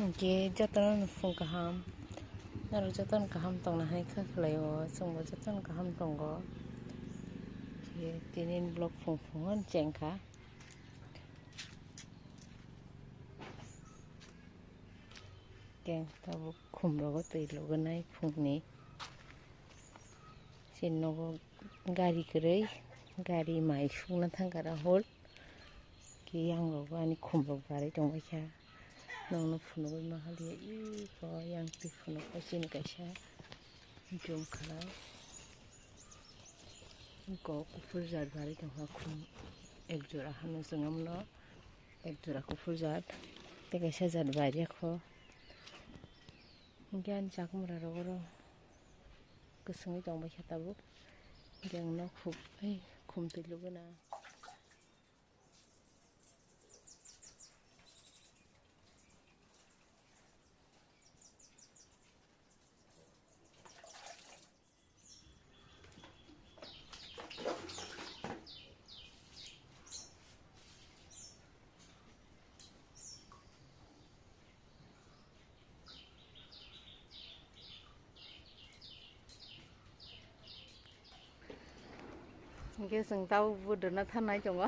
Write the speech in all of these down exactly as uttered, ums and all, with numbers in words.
Hwnkhe jotono phung kaham, norok jotono kaham tongna hai kha khlai o, chwngbo jotono kaham tongo. Hwnkhe tini vlog phung phung o cheng kha. Hwnkhe tabuk khum rogo twi lugunai phungni. Chini nogo gari kwrwi, gari mai sukna thangkha Rahul. Khe yang rogo ani khum rok barwi tongbaikha. Nokno phunugwi mahalia iko yang twi phunukha chini kaisa jum khalai. Iko kuphur jat barwi tongkha khum ek jora hano chwng amno ek jora kuphur jat tei kaisa jat barya kho. Hwnkhe ani chakwmwra rok oro kwswngwi tongbaikha tabuk. Hwnkhe ang nok khum, ei, khum twi luguna. Hwnkhe chwng tabuk budrwna thanai tongo.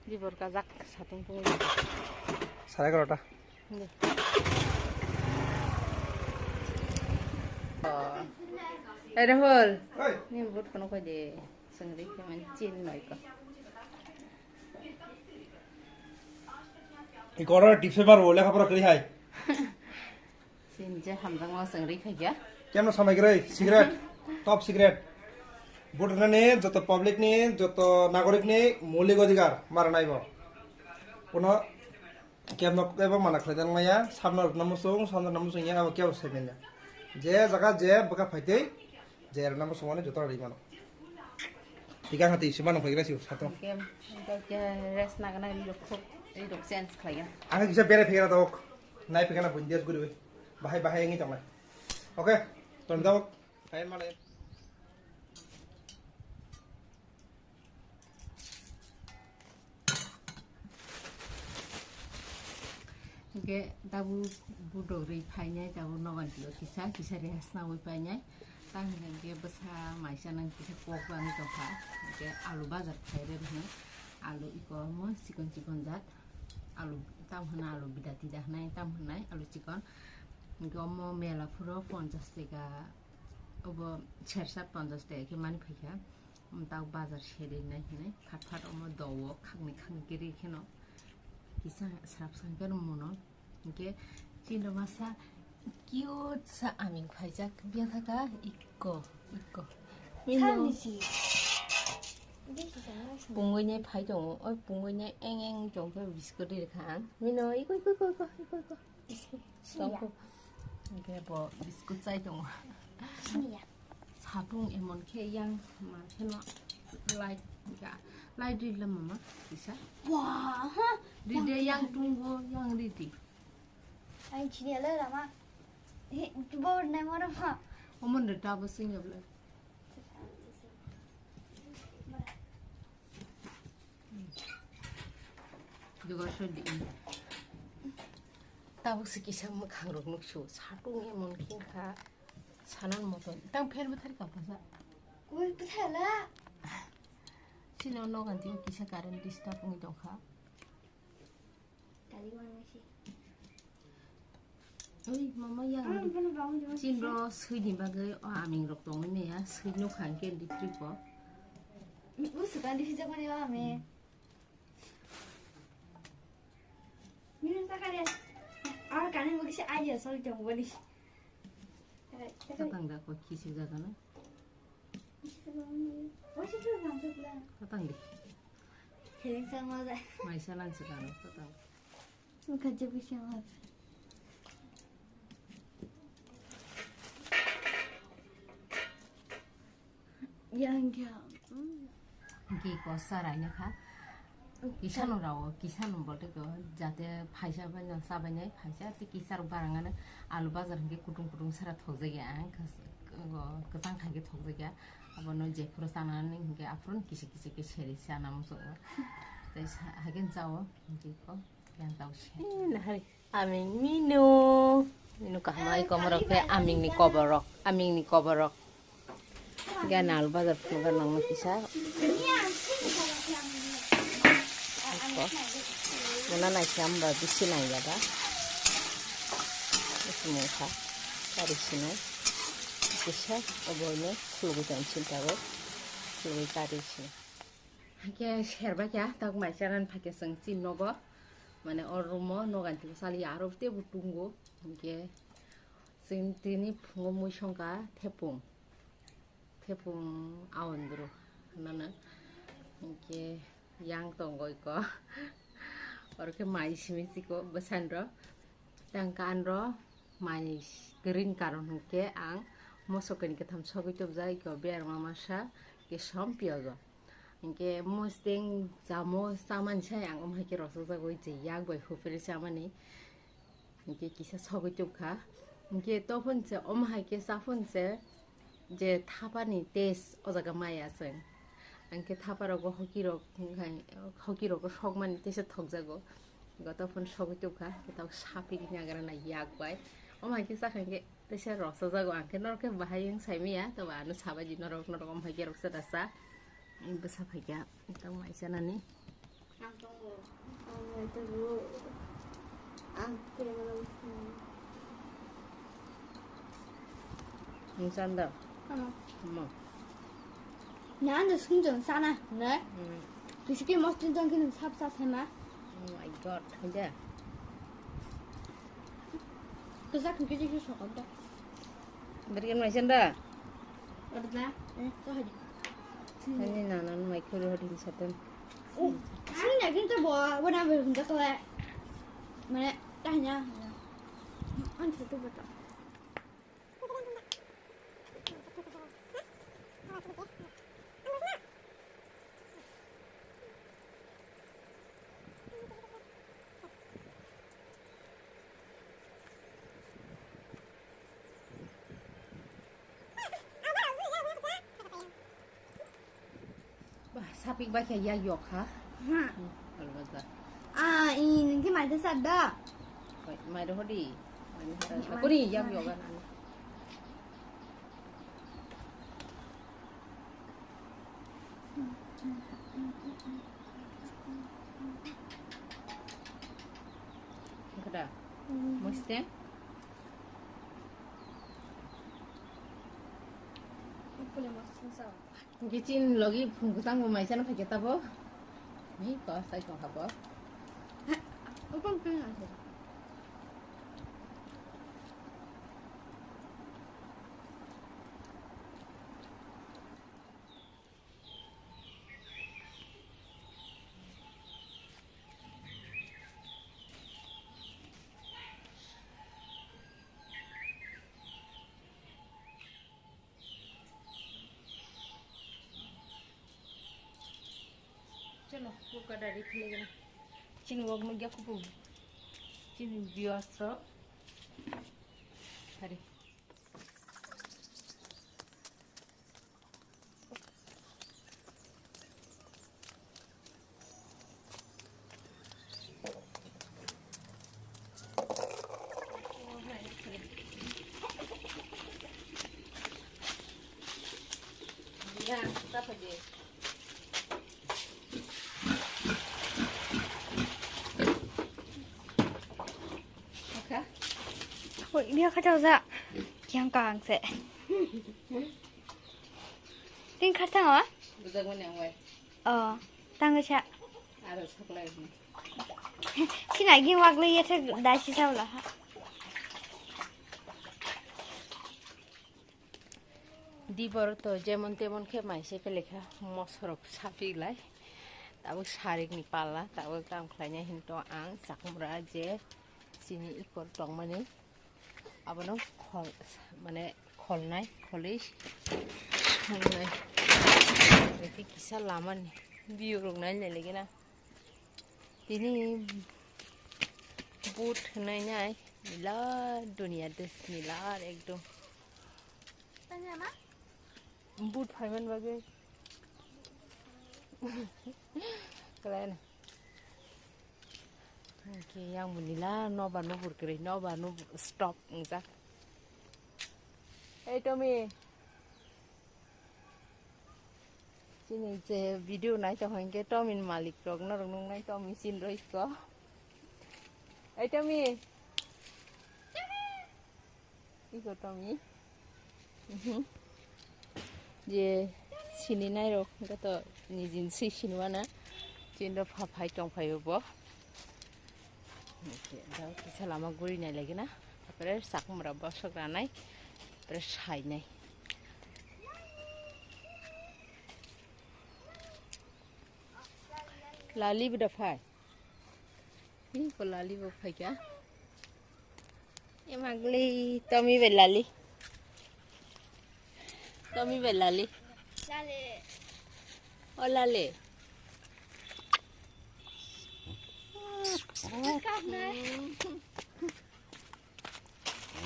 Jibor kajak satung tungwi. Sarai egarota. Deh. Ei Rahul. Oi. Ni but kono koi de. Chwng ri khe mani chin noi ko. I koror tipse mar wo lekha pora kri hai. Chin je hamjang ma chwng ri kha ya. Kemno samai gre cigarette, top secret. Vote rwnani joto public ni, joto nagorik ni moulik odhikar mara naibo. Kono kemno kebo mana khlai dan maya, samno rwna muchung, samno rwna muchung ya, abo kebo sai manya. Je jaga je bwkha phaitwi, je rwna muchung mani joto rwi mano. Tigang hati sima nang phaikra siu sato. Game, game rest na gana ri rok khuk, ri rok change khlai ya. Ang kisa bere phaikra dok. Nai phaikra bun des guri. Bahai bahai ngi tongnai. Okay, ton dok. Phai male. Hwnkhe tabuk budok rwi phainai, tabuk nogon twi kisa, kisa rehas nawi painai. Tang hwnkhe bwsa maisa nang kisa kok bangwi tongkha. Hwnkhe alu bazar khairwi hwnwi alu iko omo chikon chikon jat. Alu tam hwnwi alu bidati da hwnwi tam hwnwi alu chikon. Hwnkhe omo mela phuro ponchash taka, obo sersa ponchash taka khe mani phaikha. Omo tabuk bazar seri nai hinwi phat phat omo dowo khakni khakni khe ri kheno kisa srap sangkhe rw mono. Hwnkhe chini masa cute sa aming phaijak biya thaka ikko ikko. Mino pungwi nai phai tongo, oi pungwi nai eng eng tongkhe biscuit ri kha ang. Mino iko iko iko iko iko iko. Biscuit. Tongkho. Hwnkhe bo biscuit chai tongo. Siniya. Satung emon khe yang ma kheno light ga. Light ri le mama kisa. Wah, ha. Ri de yang tungbo yang ri di. Ang siniya le lama. He, bo nai moro ma. Omon de ta bo sing ya bla. Duga sodi. Tabuk se kisa mwkhang rok nuksu. Satung emon khe kha. Sanan moto. Tang pher bwthar ka pasa. Ui, bwthar la. Sino nogan tio kisa current disturb wngwi tongkha. Tali wan masi. Oi, mama yang. Chinro sui ni bagwi o aming rok tongwi maya, sui nukha hwnkhe dipri ko. Usu kandi hijak mani o ame. Minu takare. Ar kani bagwi se idea sol jong bani. Katang da ko kisi jagana. Katang di. Maisa lang se kano katang. Kaje bisa mas. Yang ya. Hwnkhe kosa raina kha. Kisano rao, kisano bolte ko jate phaisa bai no sabai nai phaisa te kisa rok barang ano alu bazar hwnkhe kutung kutung sara thokjak ya ang kwchang khai khe thokjak ya abono jephuru chanani hwnkhe aphuru kisa kisa khe seri chana muchungo tei hakhe chao hwnkhe ko yang tao se. Nahari. Aming minu. Minu kaham ai komorok khe aming ni koborok, aming ni koborok. Gana alu bazar phunukha nangma kisa. Mona naikhe amba bisi nangya da. Bisi mungkha. Kari sinai. Kisa oboino khulugwi tong sintago. Khulugwi kari sinai. Hake serba kya tak mai chanan phake seng chin nogo. Mane or rumo nogan tiko sali aro tebu tungo. Hake sing tini phungo mui songka thepung. Thepung awandru nana. Hingke yang tongoi ko. Oro khe mai simi siko bwsani ro. Tangka anro mai green karon hingke ang mosok ni katham sogwi tubjak iko berma masa ke som piyajo. Hingke mosdeng jamo chamani sai ang omo hai khe rosojagoi je yak bai hupre chamani. Hingke kisa sogwi tubkha. Hingke tophon se omo hai khe saphon se je thapani taste o jaga maya chwng. Hingke thapa rogo hoki rok, hoki rogo sokmani taste thokjago. Go tophon sogwi tubkha, hingke tabuk saphi nagra na yak bai. Omo hai khe sakha hingke taste rosojago, hingke norok khe bahai wng saimaya, tobo ano sabaidi norok, norok omo hai khe roksa da sa. Bwsa phaikha, tamo mai chanani. Ang tongo. Ang tongo. Ang khe. Ang chanda. Ano. Mo. Na ano sung jong sana, ne? Hmm. Kisi ke mos tin jong kini sap sap sama. Oh my God, haja. Kisa kiki kiki sokam da. Berikan mai chanda. Ada na? Eh, kau haji. Ani nanan mai khuru hodi satan. Oh, sini lagi tu bawa, bawa nabe hunja kau. Mana tanya? An satu betul. Bah, sapik bai khe yak yok ha. Ha. Hmm, albaza. Ah, i nungki mai da sat da. Mai da hodi. Mai da hodi. Kuni yak yok ha. Kada. Muste. Gichin logi phung kwchang bo mai chana phaikhe tabo. Ni ko sai tong habo. Upang ping ase. Chalo, buka dari khule gana. Chini wak nugya kupu. Chini biasa. Hari. Hoi, biya khathao ja. Kiyang kang se. Tin khathang wa? Bujak mani ang wai. Oh, tang sa. Aro saklai ni. Sina gi wak le yethe dai si sa la ha. Dibor to jemon temon khe mai se pele kha mosorok sapi lai. Tabuk sarik ni pala, tabuk kam khlainai hin to ang chakmura je chini ikor tongmani. Abono khol, mane kholnai, kholi songnai. Eke kisa lamani view rok nai nai lagi na. Tini boat hinai nai nila dunia des nila ekdom. Boat phaiman bagwi. Kalai na. Hwnkhe yang bo nila nobar nubur kwrwi, nobar nubur stop wngjak. Ei Tommy. Chini je video nai tong hwnkhe Tommy ni malik rok norok nung nai Tommy sin roi ko. Ei Tommy. Iko Tommy. Mhm. Je sini nai rok gato nijin si sinwana. Chindo pha phai tong phai bo. Oke, da kisa lama guri nai lagi na. Apre sakmura bosok ranai. Apre sai nai. Lali bida phai. Hi, ko lali bo phaikha. Emagli, Tommy bai lali. Tommy bai lali. Lali. O lali.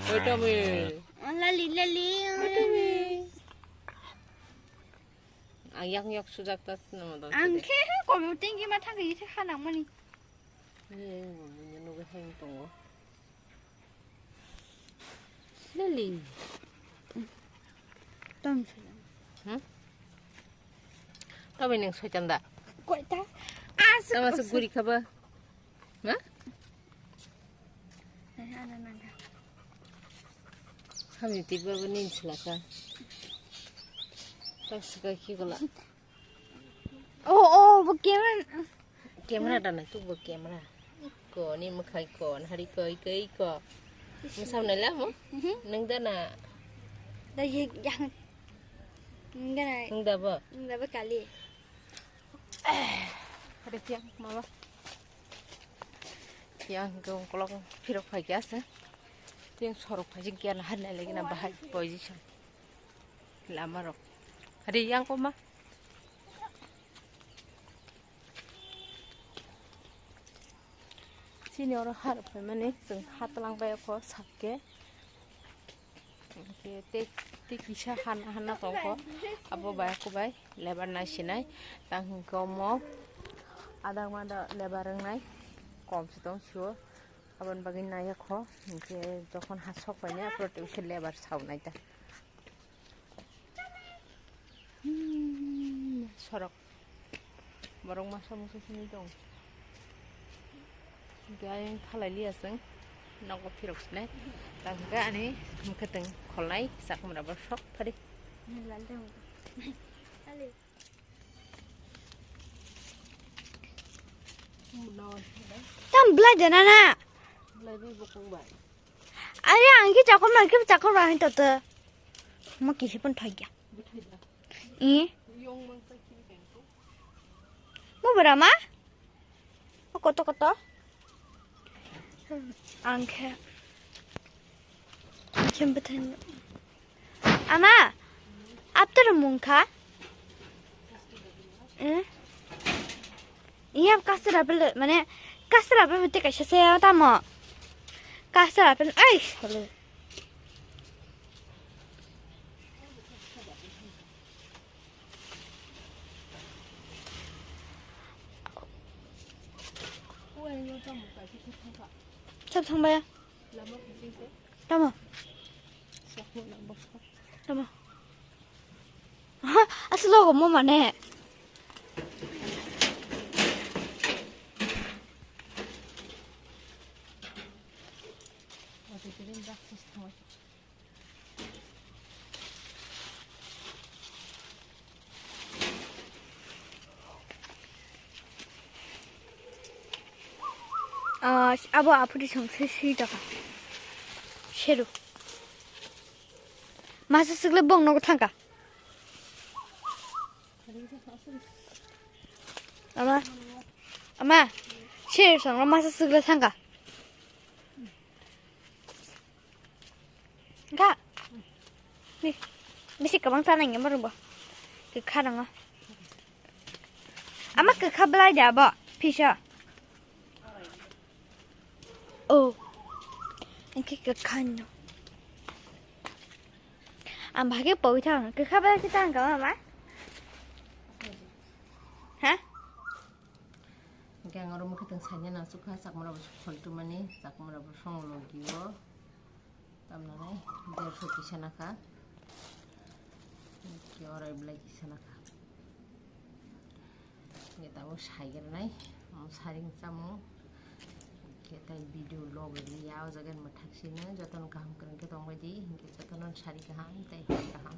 Oi, Tommy. Lali, lali. Oi, Tommy. Ang yak yak sujak ta sini mo dong. Ang khe komo tinggi ma thang khe kha nang mani. Ni nugwi hai tongo. Lali. Tom sujak. Hmm? Tommy nang soitan da. Koi ta. As. Tama se guri khaba. Ha? Hai, ana nangkha. Hamni twi baba nin silaka. Tak sika khi gola. Oh, oh, bo camera. Camera da nai tu bo camera. Ko ni makhai ko, hari ko, iko, iko. Musam nai la mo? Mhm. Nang da na. Da ye yang. Nang da na. Nang da bo? Nang da bo kali. Ada tiang mama. Yang hwnkhe ungkolok phirok phaikhe aswk. Yang sorok phaising kiyan harnai lagi na bahai position. Lama rok. Hari yang koma. Chini oro harok phaimani chwng hatwlang bai kho sakhe. Hwnkhe tei, tei kisa han-, hanna tongkho, abo bai, aku bai, lebar nai sinai, tang hwnkhe omo adang mada lebar wngnai, kom se tong sio, aboni bagwi naiya kho, hwnkhe jokhon ha sok painai, aphuru tei khe lebar saunai ta. Hmm, sorok. Borok masa musa sini tong. Hwnkhe ayang thalai liya chwng. Nogo phirok sinai. Tang hwnkhe ani mwkhwtwng kholnai chakmura bo sok phari. Tam belai de nana. Belai bai bokong bai. Are ang khe chakor ma khe chakor ba hin toto. Ma kisi pon thai kya. Bwthai da. I. Yong mang sa kiri kang ko. Mo bora ma? O koto koto. Ang khe. Ang khe bwthai. Ama, aptar mung kha? Eh? Iya, custard apple, mane, custard apple mate kaisa se tamo. Custard apple, ai, sale. Sab thangbai. Tamo. Tamo. Aha, asal logo mo mane. Ah, abo aphuru song se sui tokha. Seru. Masa sikle bong nogo thangka. Ama. Ama. Seru song masa sikle thangka. Ga. Ni. Bisi kabang sana ngi marubo. Ke kharanga. Ama ke khablai da bo. Pisa. Oh. Engke ke khanyo. Am bhage poi thang. Ke khablai ke tang ka ma. Ha? Ang oro mokhe tong saina nang sukha, chakmara bo soltumani, chakmara bo song logio. Tamnanai derso kisa nakha. Ke orai belai kisa nakha. Nge tamo saigernai, ang saring chamung. Ke tai video log ya o jaga mwthak sino, jotono kaham kwrwng khe tongbai di, hinkhe jotono sari kaham, tai kaham.